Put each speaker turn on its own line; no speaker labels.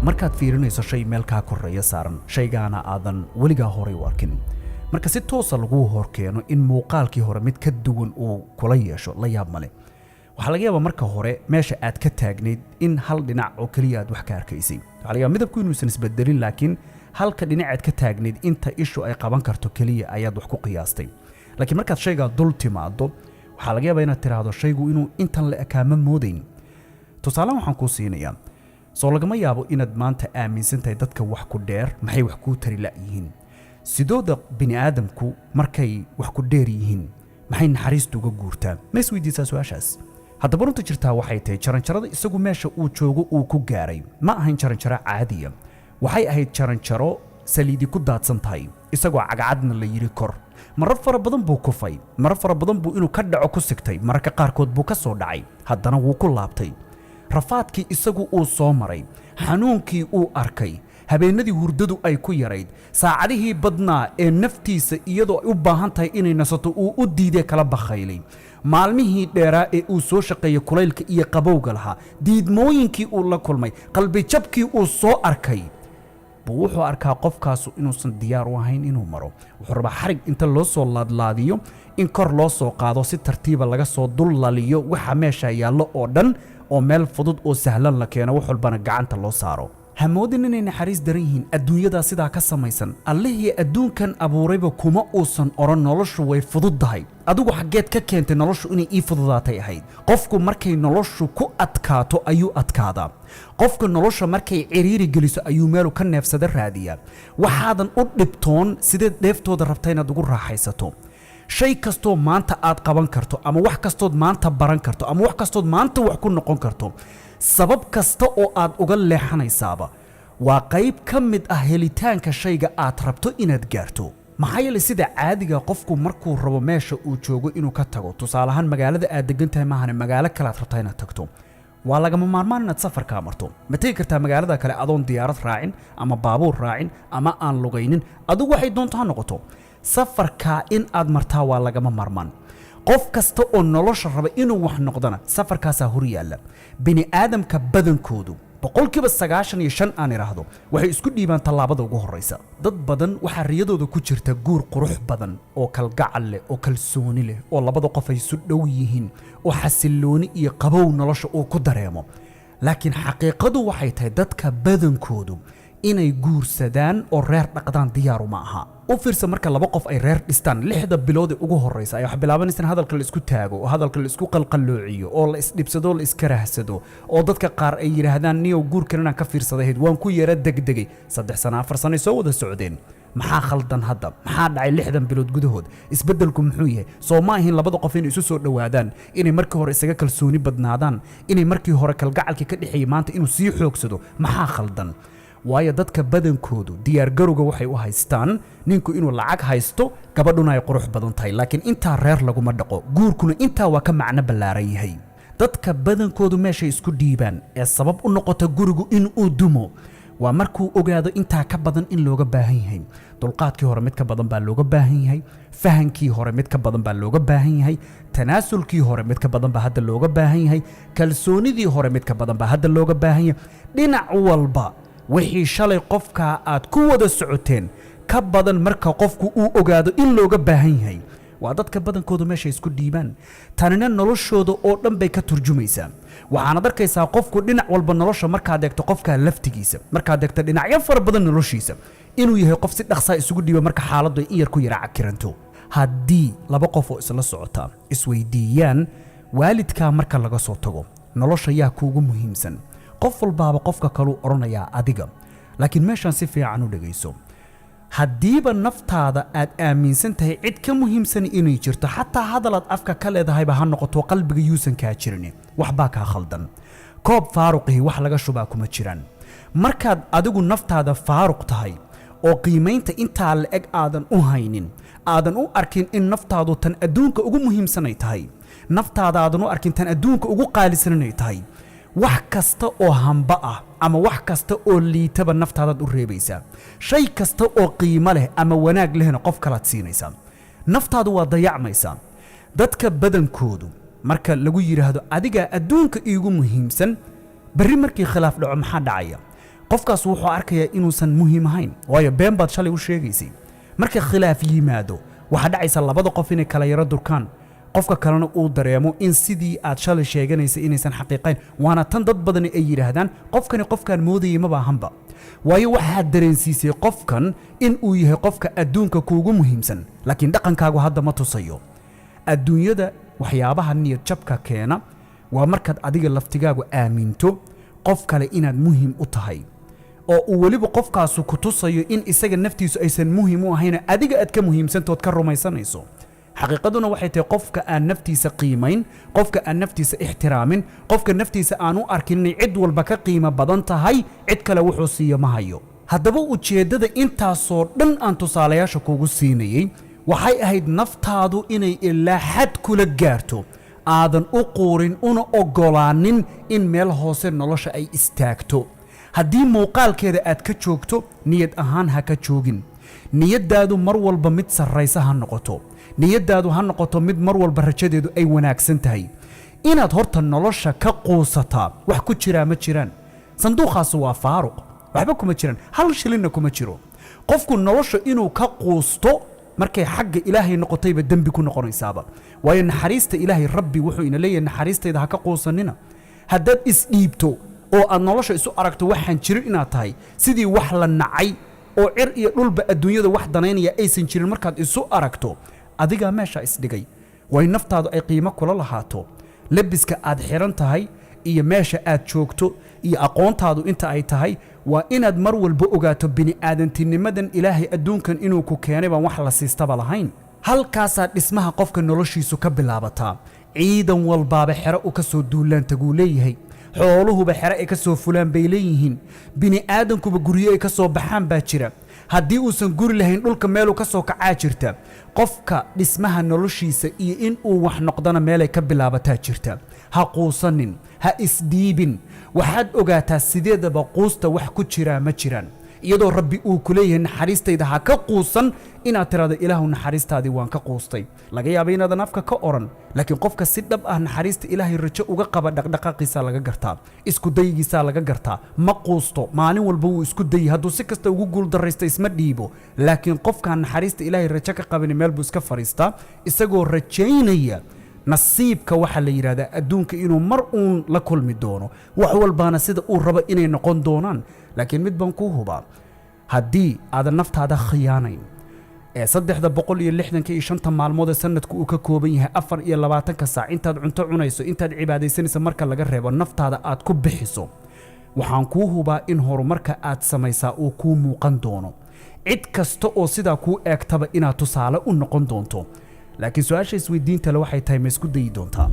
Markaad fiirinayso shay meel kaa korreeya saaran, shaygaana aadan weligaa horay u arkin, marka si toosa laguu hor keeno in muuqaalkii hore mid ka duwan uu kula yeesho, la yaab male. Waxaa laga yaabaa marka hore meesha aad ka taagnayd in hal dhinac oo keliya aad wax ka arkaysay. Waxaa laga yaabaa midabku inuusan isbedelin, laakiin halka dhinac aad ka taagnayd inta ishu ay qaban karto keliya ayaad wax ku qiyaastay. Laakiin markaad shaygaa dul timaado, waxaa laga yaabaa inaad tiraahdo, "Shaygu inuu intan la ekaama moodayn." Tusaale waxaan kuu siinayaa, soo lagama yaabo inaad maanta aaminsan tahay dadka wax ku dheer maxay wax kuu tari la'yihiin? Sidooda bini aadamku markay wax ku dheer yihiin maxay naxariistu uga guurtaa? Ma isweydiisaa su-aashaas? Haddaba runta jirtaa waxay tahay, jaranjarada isagu meesha uu joogo uu ku gaaray ma ahayn jaranjaro caadiya. Waxay ahayd jaranjaro saliidi ku daadsan tahay, isagoo cagcadna la yidhi kor. Marar fara badan buu kufay, marar fara badan buu inuu ka dhaco ku sigtay, mararka qaarkood buu ka soo dhacay, haddana wuu ku laabtay. Rafaadkii isagu uu soo maray, xanuunkii uu arkay, habeenadii hurdadu ay ku yarayd, saacadihii badnaa ee naftiisa iyadoo ay u baahan tahay inay nasato uu u diiday kala bakhaylay, maalmihii dheeraa ee uu soo shaqeeyey, kulaylka iyo qabowga lahaa, diidmooyinkii uu la kulmay, qalbijabkii uu soo arkay buu wuxuu arkaa qofkaasu inuusan diyaar u ahayn inuu maro. Wuxuu rabaa xarig inta loo soo laadlaadiyo in kor loo soo qaado, si tartiiba laga soo dul laliyo waxa meesha yaallo oo dhan, oo meel fudud oo sahlan la keeno, wax walbana gacanta loo saaro. Hamoodin inay naxariis daran yihiin. Adduunyadaa sidaa ka samaysan. Allihii adduunkan abuurayba kuma uusan odhan noloshu way fududdahay. Adigu xaggeed ka keentay noloshu inay ii fududaatay ahayd? Qofku markay noloshu ku adkaato ayuu adkaadaa. Qofka nolosha markay ciriiri geliso ayuu meelu ka neefsada raadiyaa. Waxaadan u dhibtoon sideed dheeftooda rabta inaad ugu raaxaysato? Shay kastoo maanta aad qaban karto, ama wax kastood maanta baran karto, ama wax kastood maanta wax ku noqon karto, sabab kasta oo aad uga leexanaysaaba waa qayb ka mid ah helitaanka shayga aad rabto inaad gaarto. Maxaa yeelay, sida caadiga qofku markuu rabo meesha uu joogo inuu ka tago, tusaale ahaan magaalada aad degan tahay maahane magaalo kale aad rabtaa inaad tagto, waa lagama maarmaan inaad safarkaa marto. Ma tegi kartaa magaalada kale adoon diyaarad raacin ama baabuur raacin ama aan lugaynin? Adigu waxay doonto ha noqoto, safarkaa in aad martaa waa lagama maarmaan. Qof kasta oo nolosha raba inuu wax noqdona safarkaasaa hor yaalla. Bini aadamka badankoodu, 95% aan idhaahdo, waxay isku dhiibaan tallaabada ugu horraysa. Dad badan waxaa riyadooda ku jirta guur qurux badan oo kalgacal leh oo kalsooni leh oo labada qof ay isu dhow yihiin oo xasillooni iyo qabow nolosha uu ku dareemo. Laakiin xaqiiqadu waxay tahay, dadka badankoodu inay guursadaan oo reer dhaqdaan diyaaru ma aha. U fiirsa, marka laba qof ay reer dhistaan, 6da bilood ee ugu horreysa ay wax bilaabanaysan hadalka la isku taago oo hadalka la isku qalqalloociyo oo la isdhibsado oo la iskaraahsado oo dadka qaar ay yidhaahdaan, "Niyow, guurkan inaan ka fiirsadahayd, waan ku yara degdegay." 3 sano, 4 sano ay soo wada socdeen. Maxaa khaldan hadda? Maxaa dhacay 60 bilood gudahood? Isbeddelku muxuu yahay? Soo ma ahin labada qof inay isu soo dhowaadaan, inay markii hore isaga kalsooni badnaadaan, inay markii hore kalgacalkii ka dhexeeyey maanta inuu sii xoogsado? Maxaa khaldan? Waayo, dadka badankoodu diyaargarowga waxay u haystaan ninku inuu lacag haysto, gabadhuna ay qurux badan tahay. Laakiin intaa reer laguma dhaqo, guurkuna intaa waa ka macno ballaaran yahay. Dadka badankoodu meeshay isku dhiibaan ee sabab u noqota gurigu in uu dumo waa markuu ogaado intaa ka badan in looga baahan yahay. Dulqaadkii hore mid ka badan baa looga baahan yahay, fahankii hore mid ka badan baa looga baahan yahay, tanaasulkii hore mid ka badan baa hadda looga baahan yahay, kalsoonidii hore mid ka badan baa hadda looga baahan yahay. Dhinac walba wixii shalay qofkaa aad ku wada socoteen ka badan marka qofku uu ogaado in looga baahan yahay, waa dadka badankoodu meesha isku dhiibaan. Tanina noloshooda oo dhan bay ka turjumaysaa. Waxaanad arkaysaa qofku dhinac walba nolosha markaad eegto, qofka laftigiisa markaad eegto dhinacyo fara badan noloshiisa, inuu yahay qof si dhaqsaa isugu dhiiba marka xaaladdu ay in yar ku yara cakiranto. Haddii laba qof oo isla socota isweydiiyaan, "Waalidkaa marka laga soo tago nolosha yaa kuugu muhiimsan?" qof walbaaba qofka kaluu odhanayaa, "Adiga." Laakiin meeshaan si fiican u dhegayso. Haddiiba naftaada aad aaminsan tahay cid ka muhiimsan inay jirto, xataa hadalaad afka ka leedahayba ha noqoto, qalbiga yuusan kaa jirin, waxbaa kaa khaldan. Koob faaruqihii wax laga shubaa kuma jiraan. Markaad adigu naftaada faaruq tahay oo qiimaynta intaa la-eg aadan u haynin, aadan u arkin in naftaadu tan adduunka ugu muhiimsanay tahay, naftaada aadan u arkin tan adduunka ugu qaalisan inay tahay, wax kasta oo hamba ah ama wax kasta oo liitaba naftaadaad u reebaysaa. Shay kasta oo qiimo leh ama wanaag lehna qof kalaad siinaysaa. Naftaadu waa dayacmaysaa. Dadka badankoodu marka lagu yidhaahdo, "Adigaa adduunka iigu muhiimsan," berri markii khilaaf dhaco maxaa dhacaya? Qofkaas wuxuu arkayaa inuusan muhiim ahayn, waayo been baad shalay u sheegaysay. Marka khilaaf yimaado, waxaa dhacaysa labada qof inay kala yaro durkaan, qofka kalena uu dareemo in sidii aad shalay sheeganaysa inaysan xaqiiqayn. Waana tan dad badani ay yidhaahdaan, "Qofkani qofkaan moodayay maba ahanba," waayo waxaad dareensiisay qofkan in uu yahay qofka adduunka kuugu muhiimsan, laakiin dhaqankaagu hadda ma tusayo. Adduunyada waxyaabaha niyad jabka keena waa markaad adiga laftigaagu aaminto qof kale inaad muhiim u tahay, oo uu weliba qofkaasu ku tusayo in isaga naftiisu aysan muhiim u ahayn, adiga aad ka muhiimsantood ka rumaysanayso. Xaqiiqaduna waxay tahay, qofka aan naftiisa qiimayn, qofka aan naftiisa ixtiraamin, qofka naftiisa aan u arkin inay cid walba ka qiimo badan tahay, cid kale wuxuu siiyo ma hayo. Haddaba ujeeddada intaasoo dhan aan tusaalayaasha kugu siinayey waxay ahayd naftaadu inay ilaa xad kula gaarto, aadan u quurin una oggolaanin in meel hoose nolosha ay istaagto. Haddii muuqaalkeeda aad ka joogto, niyad ahaan ha ka joogin. Niyaddaadu mar walba mid sarraysa ha noqoto. Niyaddaadu ha noqoto mid mar walba rajadeedu ay wanaagsan tahay. Inaad horta nolosha ka quusataa wax ku jiraa ma jiraan. Sanduuqaas waa faaruq, waxba kuma jiraan, hal shilinna kuma jiro. Qofku nolosha inuu ka quusto markay xagga Ilaahay noqotayba dembi ku noqonaysaaba, waayo naxariista Ilaahay, Rabbi wuxuu ina leeyahay, "Naxariistayda ha ka quusanina." Haddaad isdhiibto oo aad nolosha isu aragto waxaan jirin inaad tahay, sidii wax la nacay oo cir iyo dhulba adduunyada wax danaynaya aysan jirin markaad isu aragto, adigaa meesha isdhigay. Way naftaadu ay qiimo kula lahaato. Lebiska aad xiran tahay iyo meesha aad joogto iyo aqoontaadu inta ay tahay, waa inaad mar walba ogaato bini'aadantinimadan Ilaahay adduunkan inuu ku keenay baan wax la siistaba lahayn. Halkaasaa dhismaha qofka noloshiisu ka bilaabataa. Ciidan walbaaba xero u ka soo duulaan taguu leeyahay, xooluhuba xere ay ka soo fulaan bay leeyihiin, bini'aadankuba guryo ay ka soo baxaan baa jira. Haddii uusan guri lahayn, dhulka meeluu ka soo kacaa jirta. Qofka dhismaha noloshiisa iyo in uu wax noqdana meelay ka bilaabataa jirta. Ha quusanin, ha isdhiibin. Waxaad ogaataa, sideedaba quusta wax ku jiraa ma jiraan. Iyadoo Rabbi uu ku leeyahay, "Naxariistayda ha ka quusan," inaad tiraahdo, "Ilaahu, naxariistaadii waan ka quustay," laga yaaba inaadan afka ka oran, laakiin qofka si dhab ah naxariista Ilaahay rajo uga qaba, dhaqdhaqaaqiisaa laga gartaa, isku dayigiisaa laga gartaa. Ma quusto, maalin walba wuu isku dayi. Hadduu si kasta ugu guuldarraysta, isma dhiibo. Laakiin qofkaan naxariista Ilaahay rajo ka qabin meel buu iska fadhiistaa, isagoo rajaynaya nasiibka waxaa la yidhahdaa adduunka inuu mar uun la kulmi doono, wax walbaana sida uu rabo inay noqon doonaan. Laakiin mid baan kuu hubaa: haddii aadan naftaada khiyaanayn ee 365-ka maalmood ee sanadku uu ka kooban yahay, 24-ka saac intaad cunto cunayso, intaad cibaadaysanayso marka laga reebo, naftaada aad ku bixiso, waxaan kuu hubaa in horumarka aad samaysaa uu kuu muuqan doono, cid kasta oo sidaa kuu eegtaba inaad tusaale u noqon doonto. Laakiin su-aasha isweydiinta le waxay tahay, ma isku dayi doontaa?